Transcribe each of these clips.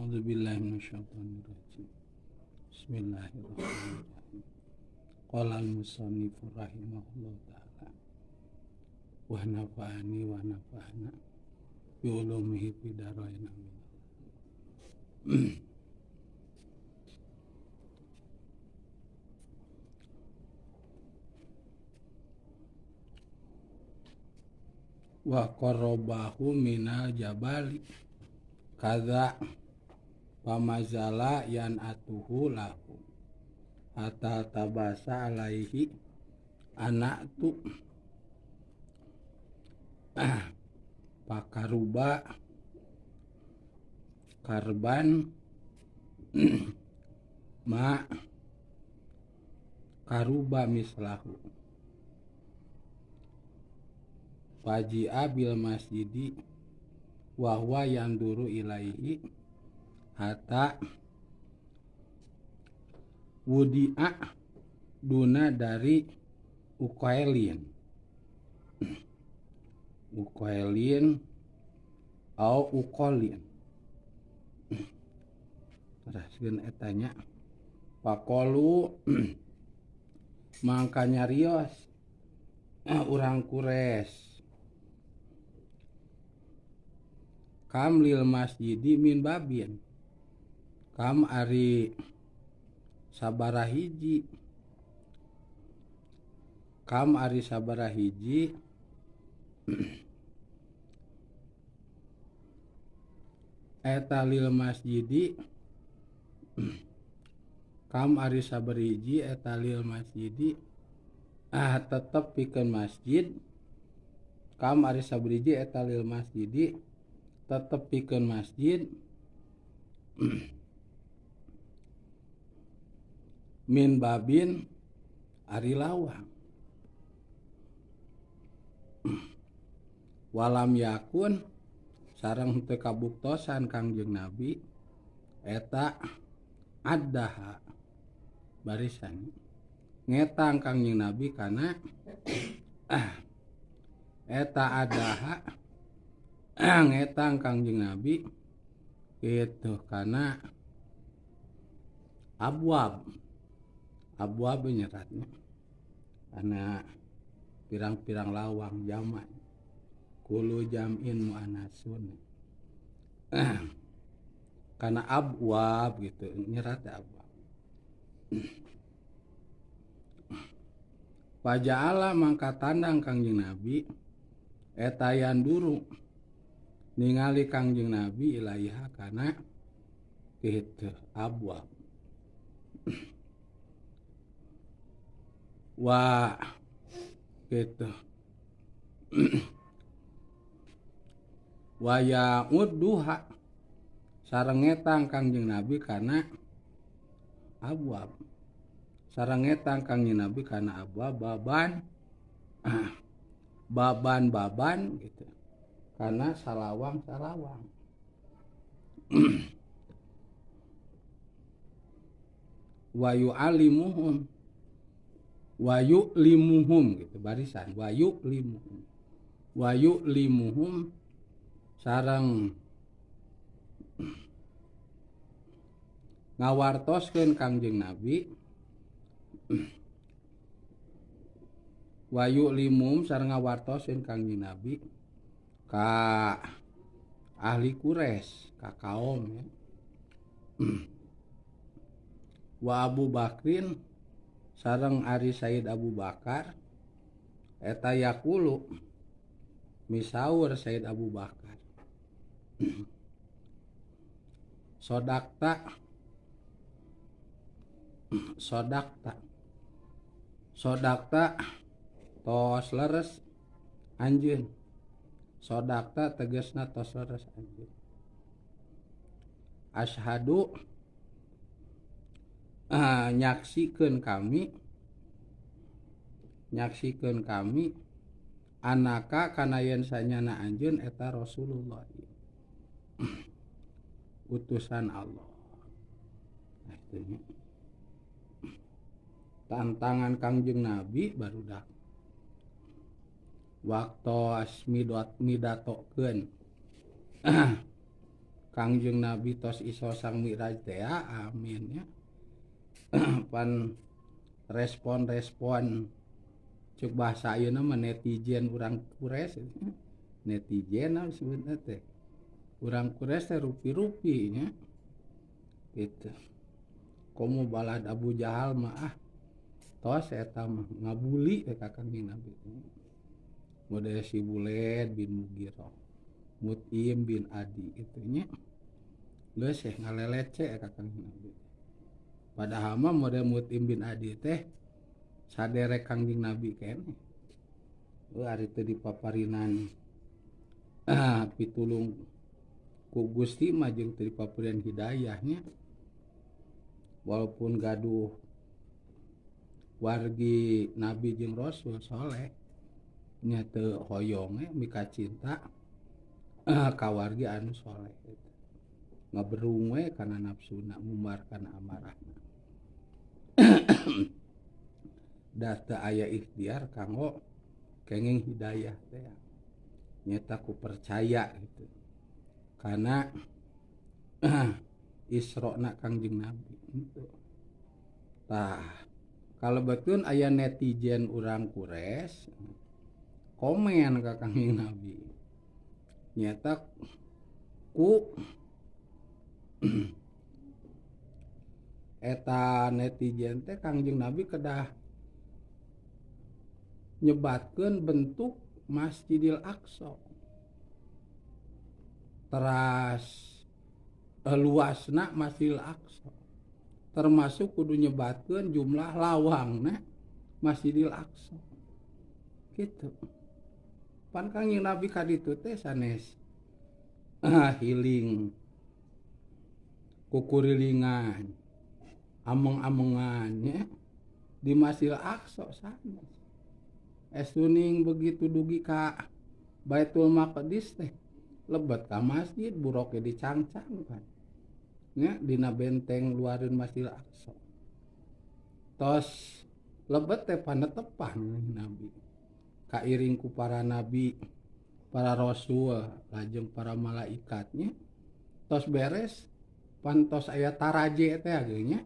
A'udzubillahi minasyaitonirrajim. Bismillahirrahmanirrahim. Qala al-musannif rahimahullah ta'ala wa nafa'ani wa nafa'ana bi ulumihi fid dharain amin. Wa qarrabahu minal jabali kadza pamazala yan atuhu lahu hatta tabasa alaihi anak tu pakaruba karban ma karuba mislahu faji'a bil masjidi wa huwa yanduru ilaihi hatta wudi'a duna dari uqailin uqailin au uqalin teraskeun eta nya faqalu mangka nyarios urang Quraisy kam lil masjidi min babin kam ari sabaraha hiji kam ari sabaraha hiji eta lil masjidi kam ari sabaraha hiji eta lil masjidi tetep pikeun masjid kam ari sabaraha hiji eta lil masjidi tetep pikeun masjid min babin ari lawang walam yakun sareng teu kabuktosan Kangjeng Nabi eta addaha barisan ngetang Kangjeng Nabi kana eta adaha ngetang Kangjeng Nabi kitu kana abwab abwab nyeratnya kana pirang-pirang lawang jamak kulu jam'in mu'anasun kana abwab gitu nyerat abwab faja'ala mangka tandang Kangjeng Nabi eta yanduru ningali Kangjeng Nabi ilaiha kana kitu abwab wa kitu wa ya'udduha sareng ngetang Kangjeng Nabi kana abwab sareng ngetang Kangjeng Nabi kana abwab baban baban-baban gitu karena salawang-salawang wa yu'allimuhum wa yu'limuhum gitu barisan wa yu'limuhum wa yu'limuhum sareng ngawartoskeun Kangjeng Nabi wa yu'limuhum sareng ngawartoskeun Kangjeng Nabi ka ahli Quraisy ka kaum ya. Wa Abu Bakrin sareng ari Sayyid Abu Bakar eta yaqulu misaur Sayyid Abu Bakar sodakta sodakta sodakta tos leres anjeun sodakta tegasna tos leres anjeun asyhadu nyaksikeun kami anaka kana yen sanyana anjeun eta Rasulullah utusan Allah. Nah, itu nya. Tantangan Kangjeng Nabi barudak waktos midatokeun Kangjeng Nabi tos Isra sareng Mi'raj teh amin nya. Pan respon-respon cek bahasa ayeuna mah netizen urang Quraisy, netizen disebutna teh. Urang Quraisy teh rupi-rupi nya. Gitu. Komo balad Abu Jahal mah ah tos eta mah ngabuli teh ka Kangjeng Nabi. Model si Buled bin Mughirah, Mut'im bin Adi itu nya. Geus eh ngalelece ka Kangjeng Nabi. Padahal mah model Mut'im bin Adi teh saderek Kangjeng Nabi keneh. Ari teu dipaparinan pitulung ku Gusti mah jeung teu dipaparinan hidayahnya. Walaupun gaduh wargi Nabi jeung Rasul soleh nya teu hoyong we mika cinta ka wargi anu soleh gitu. Ngaberung we kana nafsuna, ngumbar kana amarahna. Da teu aya ikhtiar kanggo kenging hidayah teh. Nyata ku percaya gitu. Karena Isra-na Kangjeng Nabi gitu. Tah, kalebetkeun aya netizen urang Quraisy komen ka Kangjeng Nabi. Nyata ku eta netizen teh Kangjeng Nabi kedah nyebatkeun bentuk Masjidil Aqsa. Teras luasna Masjidil Aqsa. Termasuk kudu nyebatkeun jumlah lawangna Masjidil Aqsa. Gitu. Pan Kangjeng Nabi ka ditu teh sanes healing kukurilingan ameng-amengan nya di Masjidil Aqsa sanes. Esuning begitu dugi ka Baitul Maqdis teh lebet ka masjid buroke dicangcang kan nya dina benteng luareun Masjidil Aqsa. Tos lebet teh panetepan Nabi kairing ku para nabi, para rasul, lajeng para malaikatnya. Tos beres pantos aya taraje teh ge nya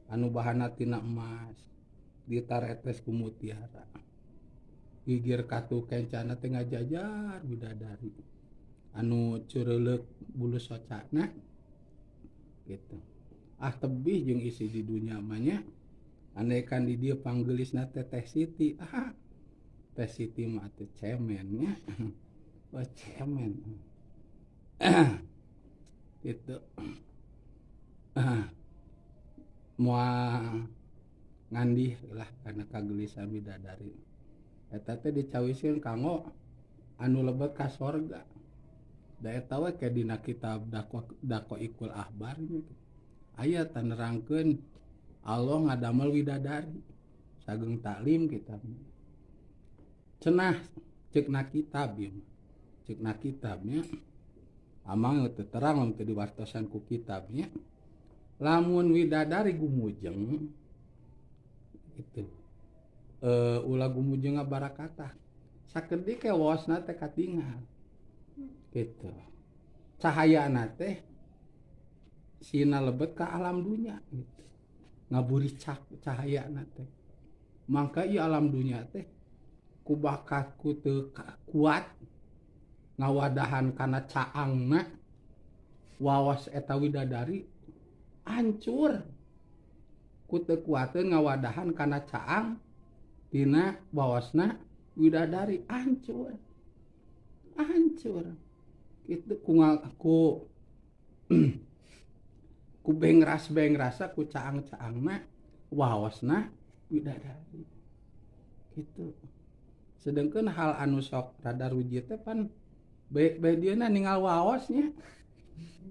anu bahanna tina emas ditaretes ku mutiara. Gigir katu kencana teh ngajajar bidadari anu cureuleuh bulu socana gitu. Ah tebih jeung isi di dunya mah nya. Andaikan di dieu panggeulisna teh Teh Siti, ah Teh Siti mah atuh cemen nya. Oh cemen. Gitu. Moal ngandih lah kana kageulisan bidadari. Eta teh dicawiskeun kanggo anu lebet ka sorga. Da eta we ke dina kitab Daqaiqul Ahbar gitu. Aya tanerangkeun Allah ngadamel widadari sageung taklim kitabna. Cenah ceukna kitab ieu mah. Ceukna kitabnya amang teu terang lamun teu diwartosan ku kitabnya. Lamun widadari gumujeng gitu. Ulah gumujeng ngabarakatah. Sakedik ke waosna teh katingal. Gitu. Cahayana teh sina lebet ka alam dunya gitu. Ngaburi cahayana teh. Mangka ieu alam dunya teh ku bakat ku teu kuat ngawadahan kana caangna wawas eta widadari hancur. Ku teu kuateun ngawadahan kana caang tina wawasna widadari hancur. Hancur. Itu ku ku bengras-bengrasa ku caang-caangna wawasna widadari. Gitu. Sedangkan hal anu sok rada ruji teh pan bae dieuna ningal waosnya.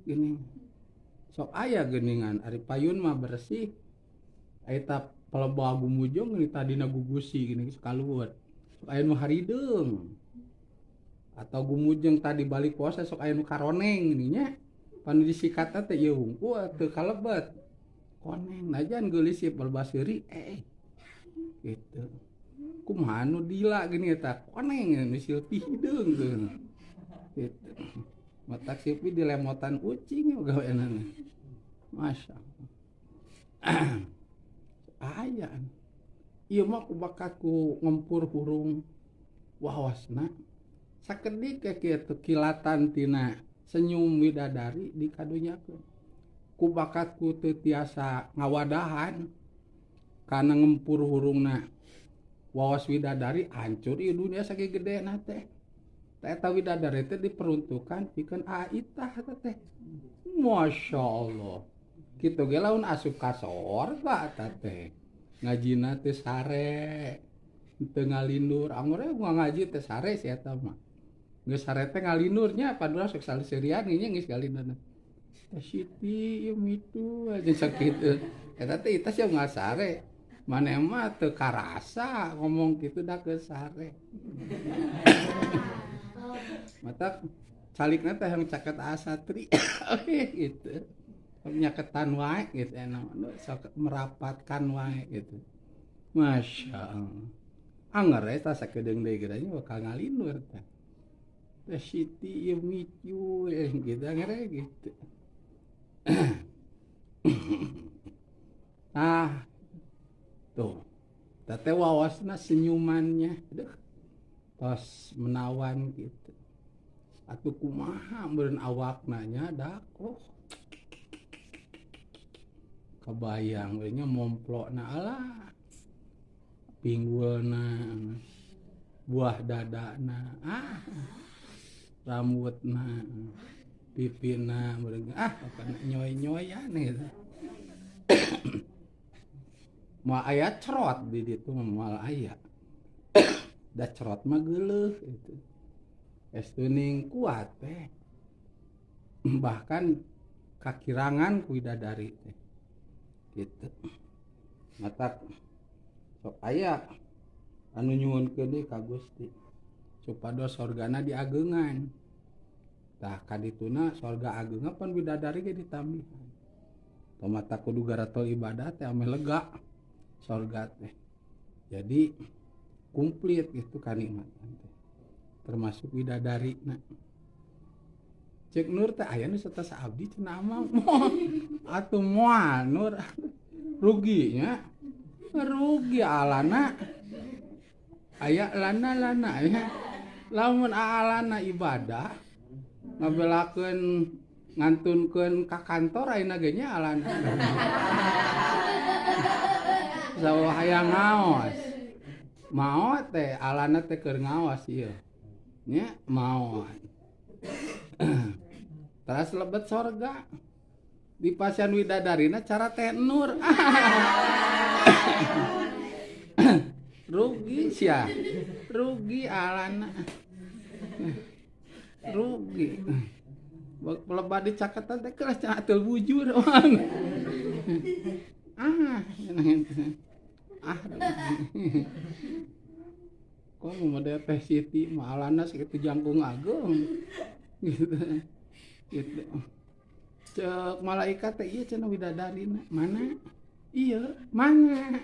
Gini. Sok aya geuningan ari payun mah bersih. Eta pelebah gumujung geuning tadina gugusi geuning geus kaluhur. Sok aya nu harideung. Atau gumujeng tadi balik puasa sok aya nu karoneng geuning nya. Pan disikat teh ieu hungkul teu kalebet. Koneng najan geulis ieu pelebah seuri gitu. Kumaha nu dila geuning eta koneng nu silpi hideung teu. Gitu. Matak sipi dilemotan ucing gaweanana. Masya Allah. Aya. Ieu mah ku bakat ku ngempur hurung waosna. Sakedik kitu kilatan tina senyum widadari dikadunyakeun. Ku bakat ku teu tiasa ngawadahan kana ngempur hurungna waos widadari hancur ieu dunia sakieu gedena teh. Eta widadari teh diperuntukkan pikeun aitah teh. Masya Allah. Kitu ge lamun asup ka sorga eta teh. Ngajina teh sare. Teu ngalindur, anggur we ngaji teh sare si eta mah. Geus sare teh ngalindurnya padahal sok saliserian nya geus ngalindurna. Teh Siti ieu mitu aja sakitu. Eta teh eta sia ngasare. Maneh mah teu karasa ngomong kitu da geus sare. Mata calikna teh hayang caket asatri gitu. Nyaketan wae gitu enak, sok merapatkan wae gitu. Masya Allah. Anger eta sakedeung deui geura nya bakal ngalindur teh. Teh Siti ieu micu gitu anger gitu. Ah. Tuh. Teh waosna senyumannya. Aduh. Tos menawan gitu. Atuh kumaha meureun awakna nya dak oh. Kebayang we nya momplokna alah. Pinggulna, buah dadana, ah. Rambutna, pipina meureun ah pokona nyoy-nyoyan gitu. Moal aya cerot di ditu mah moal aya. Da cerot mah geuleuh gitu. Es tuning kuat teh. Bahkan kakirangan ku widadari teh. Gitu. Matak sok aya anu nyuhunkeun deui ka Gusti supados sorgana diageungan. Tah kadituna sorga ageungna pan widadari ge ditambihan. Tomata kudu garatol ibadah teh ameh lega sorga teh. Jadi komplit gitu kanikmatan teh. Termasuk widadari na. Cek Nur teh aya nu satas abdi cenah amang. Atuh moal Nur rugi nya. Rugi alana. Aya lana-lana nya. Lamun alana ibadah ngabelakeun ngantunkeun ka kantor ayeuna ge nya alana. Sawo hayang ngaos. Mao teh alana teh keur ngaos ieu. Nya maot. Teras lebet sorga. Di pasian widadarina cara teh Nur. Rugi sia. Rugi alana. Rugi. Lebat dicaketan teh keras cenah atul bujur. Ah, ah. Kok mau model teh Siti mah alana sakitu jangkung ageung. Gitu. Gitu. Cek malaikat teh ieu cenah widadarina. Mana? Iya, mana?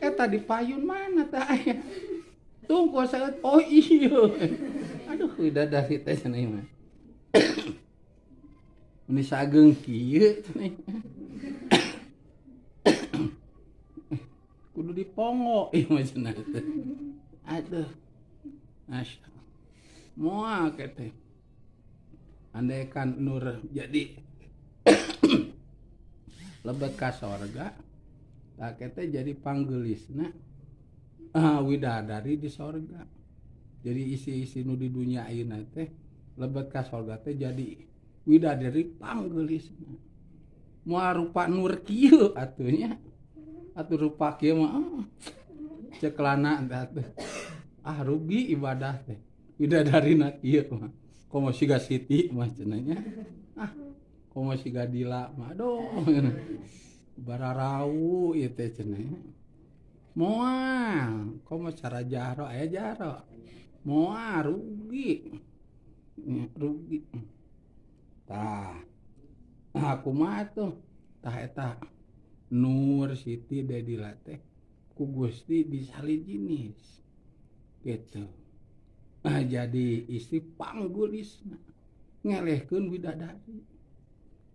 Eta di payun mana teh aya? Tunggu saeut. Oh iya. Aduh widadari teh cenah ieu mah. Meni sageung kieu cenah. Kudu dipongo ieu mah cenah teh. Aduh. Masya Allah. Moal teh. Andaikan Nur jadi lebet ka sorga, tah teh jadi panggelisna widadari di sorga. Jadi isi-isi nu di dunia ayeuna teh lebet ka sorga teh jadi widadari panggelisna. Moal rupa Nur kieu atuh nya. Atuh rupa kieu mah cek lana teh atuh. Ah rugi ibadah teh. Widadarina kieu mah. Komo siga Siti mah cenah nya. Ah komo siga Dila mah aduh. Bararau ieu teh cenah. Moal komo cara jaro aya jaro. Moal rugi. Rugi. Tah. Kumaha tuh? Tah eta Nur Siti Dedila teh ku Gusti disalijinis. Gitu. Jadi istri panggulisna. Ngelehkeun widadari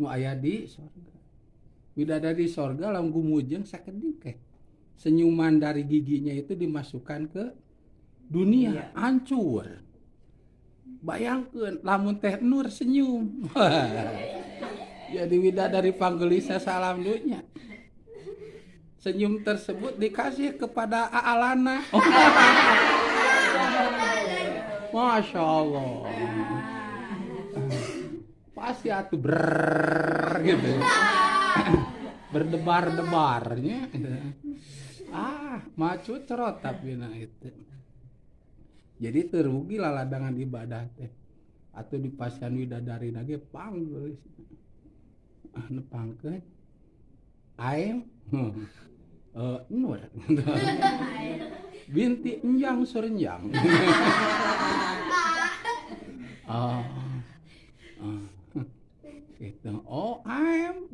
nu aya di sorga. Widadari sorga lamun gumujeng sakedik teh. Senyuman dari giginya itu dimasukkan ke dunia, hancur. Bayangkeun lamun Teh Nur senyum. Jadi widadari panggelisna salam dunya. Senyum tersebut dikasih kepada Aalana. Masya Allah. Pasti atuh ber gitu. Berdebar-debarnya. Ah, macu cerot tapi nah itu. Jadi terugi laladangan ibadah teh. Atau di pasian widadari nage panggelis. Ah, nepangkeun. Aem Nur binti Enjang Surenjang. Gitu. Oh, I'm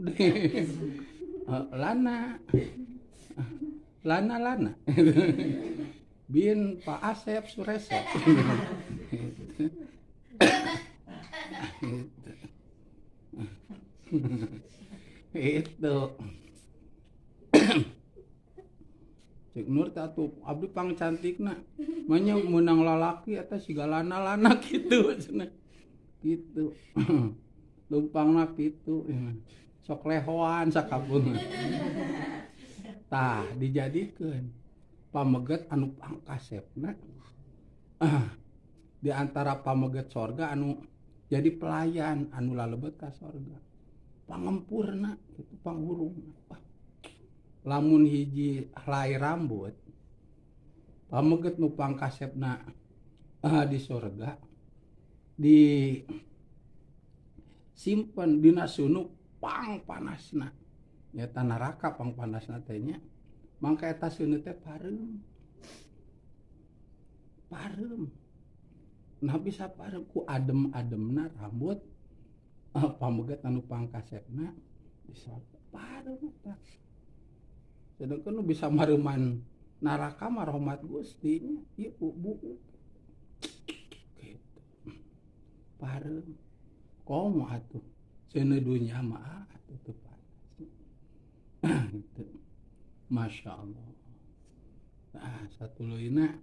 Lana. Lana Lana. Bin Pak Asep Suresep. Itu. Cek Nur teh atuh abdi pang cantikna. Manya meunang lalaki eta siga lana-lana kitu cenah. Kitu. Lumpangna kitu. Sok lehoan sakabung. Tah dijadikeun pameget anu pangkasepna. Di antara pameget sorga anu jadi pelayan anu lalebet ka sorga. Pangempurna kitu panghurungna. Lamun hiji helai rambut pameget nu pangkasepna di sorga di simpen dina sunu pang panasna nyata neraka pang panasna teh nya mangka eta seuneu teh pareum pareum nah bisa pareum ku adem-ademna rambut pameget anu pangkasepna di sorga pareum eta. Sedangkan nu bisa mareuman neraka mah rahmat Gusti nya ieu buuk gitu. Pareum komo atuh seuneu dunya mah atuh teu panas gitu. Masya Allah. Nah satuluyna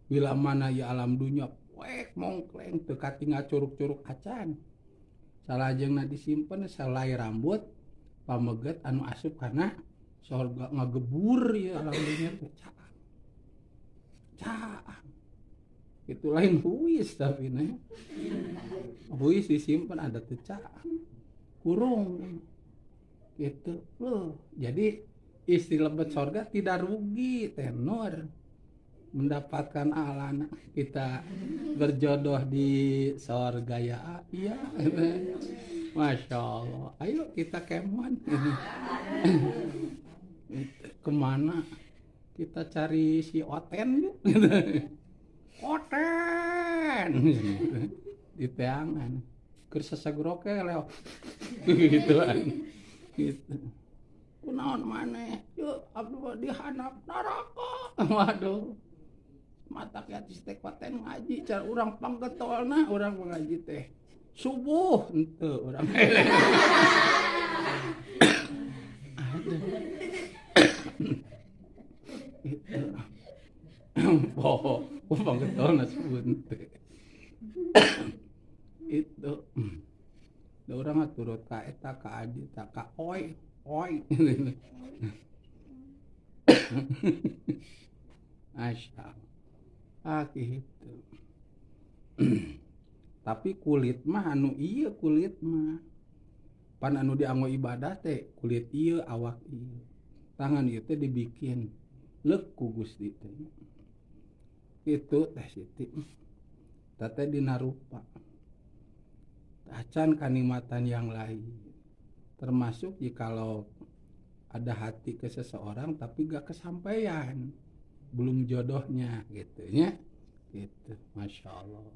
bila mana ya alam dunya poek mongkleng teu katingal curug-curug acan. Salajengna disimpen selai rambut pameget anu asup kana sorga ngagebur ya alam dunya teh caang. Caang. Itu lain huis tapi nya. Huis disimpan ada teu caang. Kurung. Gitu loh. Jadi istri lebet sorga tidak rugi tenor mendapatkan alana kita berjodoh di sorga ya. Iya. Masya Allah. Ayo kita kemon. Kemana kita cari si Oten yuk. Oten di teangan keur sasagroke leo gituan gitu. Kunaon maneh yuk abdi dihanap neraka. Waduh mata kieu teh konten ngaji cara urang panggetolna urang ngaji teh subuh henteu urang. Aduh. Itu. Oh, panggetolna subuh henteu. Itu. Da urang turut ka eta ka adi ta ka oi oi. Asya. Ah gitu. Tapi kulit mah anu ieu kulit mah. Pan anu dianggo ibadah teh kulit ieu awak ieu. Tangan ieu teh dibikin leuk ku Gusti teh. Kitu teh Siti. Teh dina rupa. Acan kanikmatan yang lain. Termasuk jikalau ada hati ke seseorang tapi gak kesampaian. Belum jodohnya gitu nya. Gitu. Masya Allah.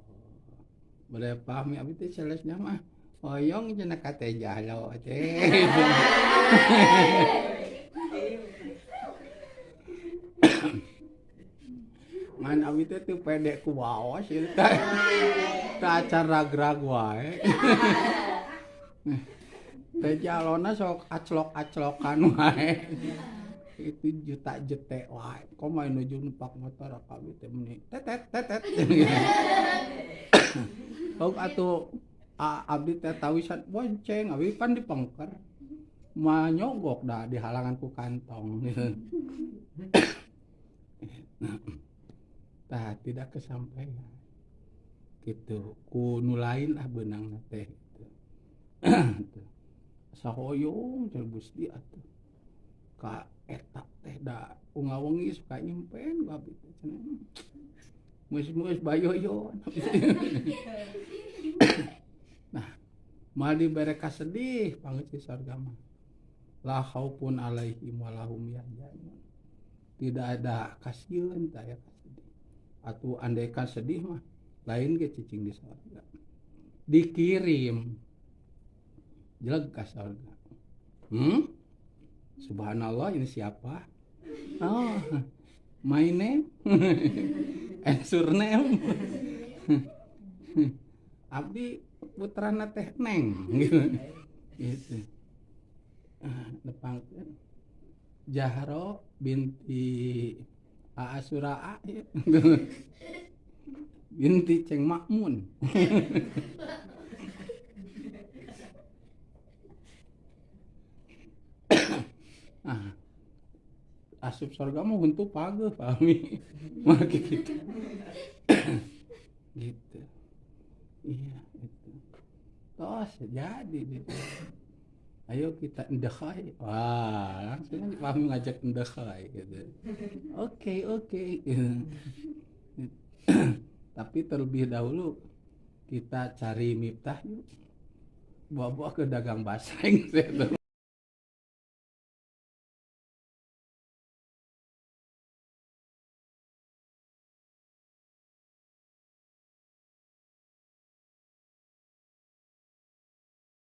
Boleh paham ya abdi teh selesnya mah hoyong cenah ka teh jalo teh. Ngan abdi Abi teh teu pede ku waos ieu teh. Teu acan rag-rag wae. Teh jalona sok aclok-aclokan wae. Itu juta jete wae. Komo nuju numpak motor abi teh meni tetet tetet. Sok atuh abdi teh tawisan bonceng abi pan dipengker. Manyogok dah di halangan ku kantong. Tah tidak kesampaian. Gitu. Ku nu lain lah beunangna teh gitu. Sahoyong teh Gusti atuh. Ka eta teh da ungawengi suka nyimpen ku abdi teh cenah. Geus-geus bayoyo. Nah, moal dibere kasedih pangeut si sorga mah. La khaufun alaihim wa lahum yahzanun. Tidak ada kasieun tah aya kasedih. Atuh andaikan sedih mah lain ge cicing di sorga. Dikirim jeleg ka sorga. Subhanallah, ini siapa? Oh, my name and surname. Abdi putrana teh Neng gitu. Gitu. Nepangkeun Jahro binti Aasuraa binti Ceng Makmun. Ah, asup surga mah huntu pageuh pami. Mah gitu. Gitu. Iya, itu. Tos jadi gitu. Ayo kita endekhai. Wah, langsung aja pami ngajak endekhai gitu. Oke, oke. Tapi terlebih dahulu kita cari Miftah yuk. Bawa-bawa ke dagang basreng gitu.